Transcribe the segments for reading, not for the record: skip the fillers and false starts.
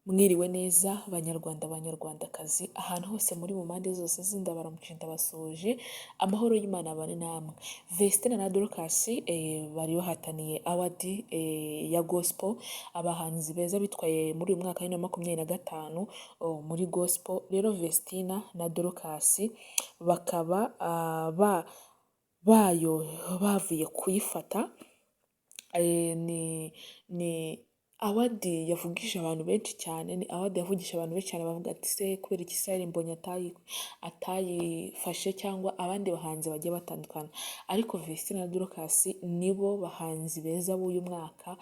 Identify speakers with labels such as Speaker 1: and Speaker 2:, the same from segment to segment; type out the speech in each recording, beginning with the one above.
Speaker 1: Mwiriwe neza banyarwanda banyarwandakazi, ahantu hose muri mu mpande zose z'indabaramukije ndabasuhuje, amahoro y'Imana abane namwe. Vestine na Dorcas bari bahataniye award ya gospel, abahanzi beza bitwaye muri uyu mwaka wa 2025 muri gospel. Rero Vestine na Dorcas bakaba bayo bavuye kuyifata, ni award yavugije abantu benshi cyane, ni award yavugije abantu benshi cyane, bavuga ati: "Se kubera iki Israel Mbonyi atayifashe cyangwa abandi bahanzi bagiye batandukana?" Ariko Vestine na Dorcas nibo bahanzi beza b'uyu mwaka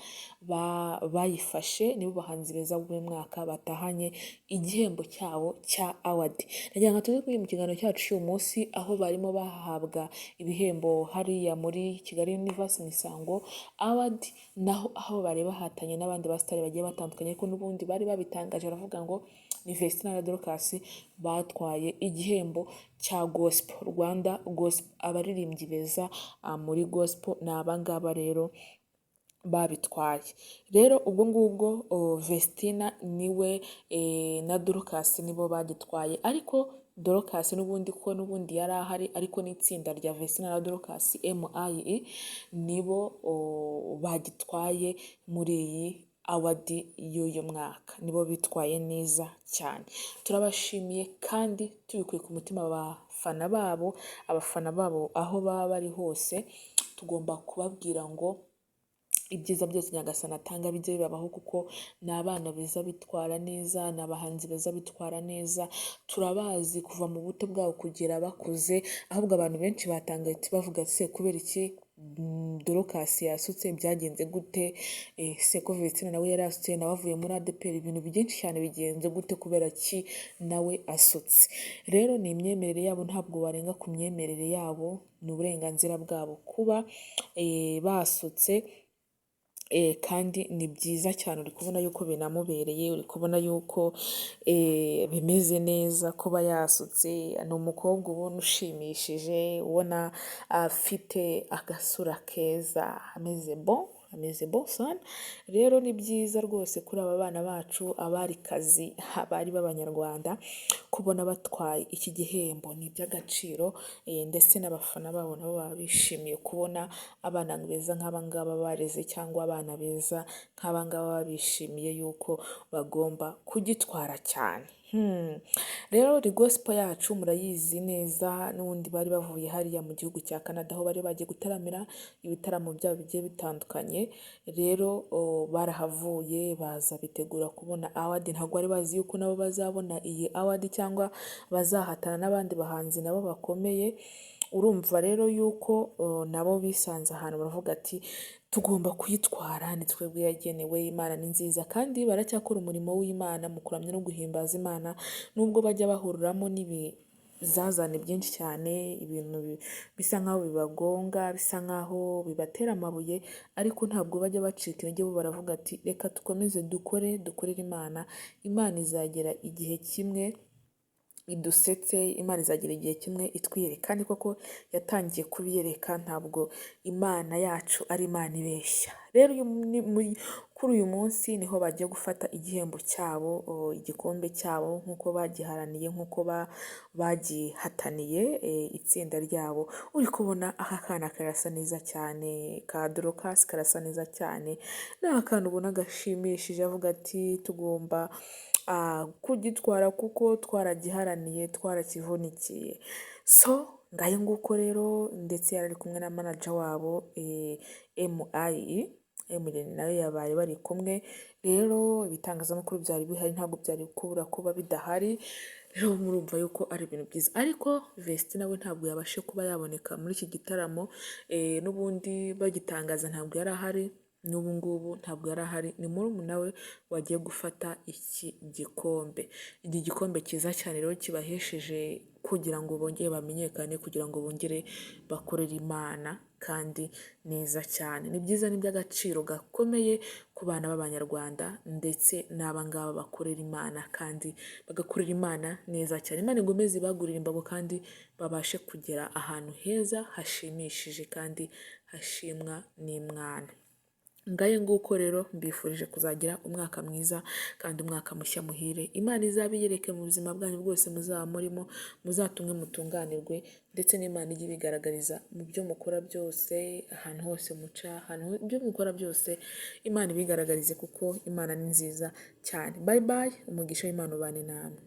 Speaker 1: bayifashe, nibo bahanzi beza b'uyu mwaka batahanye igihembo cyabo cya award. Nagira ngo tuze kuri mu kiganiro cyacu cy'uyu munsi, aho barimo bahabwa ibihembo hariya muri Kigali Universe mu Isango Award, naho aho bari bahatanye n'abandi basitari bagiye batandukanye, ariko n'ubundi bari babitangaje baravuga ngo ni Vestine na Dorcas batwaye igihembo cya gospel, Rwanda gospel, abaririmbyi beza muri gospel ni abangaba rero babitwaye. Rero ubwo ngubwo Vestine niwe na Dorcas nibo bagitwaye, ariko Dorcas n'ubundi ko n'ubundi yari ahari, ariko n'itsinda rya Vestine na Dorcas MIE nibo bagitwaye muri iyi award y'uyu mwaka, nibo bitwaye neza cyane. Turabashimiye kandi tubikuye ku mutima abafana babo, abafana babo aho baba bari hose, tugomba kubabwira ngo ibyiza byose Nyagasani atanga bijye bibabaho, kuko ni abana beza bitwara neza, ni abahanzi beza bitwara neza, turabazi kuva mu buto bwabo kugera bakuze. Ahubwo abantu benshi batangaye bavuga: "Se kubera iki Dorcas yasutse? Byagenze gute? Ese ko Vestine nawe yari yasutse, nawe avuye muri ADEPR, ibintu byinshi cyane, bigenze gute? Kubera ki nawe asutse?" Rero ni imyemerere yabo, ntabwo warenga ku myemerere yabo, ni uburenganzira bwabo kuba basutse, kandi ni byiza cyane. Uri kubona yuko binamubereye, uri kubona yuko bimeze neza kuba yasutse. Ni umukobwa ubona ushimishije, ubona afite agasura keza, ameze bon, ameze bon sana. Rero ni byiza rwose kuri aba bana bacu, abarikazi, abari b'Abanyarwanda, kubona batwaye iki gihembo ni iby'agaciro, ndetse n'abafana babo nabo baba bishimiye kubona abana beza nk'aba ngaba bareze, cyangwa abana beza nk'aba ngaba baba bishimiye yuko bagomba kugitwara cyane. Rero gospel yacu murayizi neza, n'ubundi bari bavuye hariya mu gihugu cya Canada, aho bari bagiye gutaramira ibitaramo byabo bigiye bitandukanye. Rero barahavuye baza bitegura kubona award, ntabwo bari bazi yuko nabo bazabona iyi award cyangwa bazahatana n'abandi bahanzi nabo bakomeye. Urumva rero yuko nabo bisanze ahantu baravuga ati: "Tugomba kuyitwara, ni twebwe yagenewe." Imana ni nziza, kandi baracyakora umurimo w'Imana mu kuramya no guhimbaza Imana, nubwo bajya bahuriramo n'ibizazane byinshi cyane, ibintu bisa nkaho bibagonga, bisa nkaho bibatera amabuye, ariko ntabwo bajya bacika intege. Bo baravuga ati: "Reka dukomeze dukore, dukorere Imana, Imana izagera igihe kimwe idusetse, Imana izagera igihe kimwe itwiyereka." Kandi koko yatangiye kubiyereka, ntabwo Imana yacu ari Imana ibeshya. Rero kuri uyu munsi niho bagiye gufata igihembo cyabo, igikombe cyabo, nk'uko bagiharaniye, nk'uko bagihataniye itsinda ryabo. Uri kubona aka kana karasa neza cyane ka Dorcas, karasa neza cyane, ni akantu ubona gashimishije, avuga ati: "Tugomba kugitwara kuko twaragiharaniye, twarakivunikiye." So ngayo nguko rero, ndetse yari ari kumwe na manager wabo MIE, Emelyne nawe yabaye bari kumwe. Rero ibitangazamakuru byari bihari, ntabwo byari kubura kuba bidahari. Rero murumva yuko ari ibintu byiza, ariko Vestine we ntabwo yabashe kuba yaboneka muri iki gitaramo. N'ubundi bagitangaza ntabwo yari ahari, n'ubu ngubu ntabwo yari ahari, ni murumuna we wagiye gufata iki gikombe. Iki gikombe cyiza cyane rero kibahesheje kugira ngo bongere bamenyekane, kugira ngo bongere bakorere Imana kandi neza cyane. Ni byiza, ni iby'agaciro gakomeye ku bana b'Abanyarwanda, ndetse n'aba ngaba bakorera Imana kandi bagakorera Imana neza cyane. Imana ikomeze ibagurire imbago kandi babashe kugera ahantu heza hashimishije kandi hashimwa n'Imana. Ngayo nguko rero, mbifurije kuzagira umwaka mwiza kandi umwaka mushya muhire. Imana izabiyereke mu buzima bwanyu bwose muzaba murimo, muzatunge mutunganirwe, ndetse n'Imana ijye ibigaragariza mu byo mukora byose, ahantu hose muca, ahantu ibyo mukora byose Imana ibigaragarize, kuko Imana ni nziza cyane. Bye bye, umugisha w'Imana ubane namwe.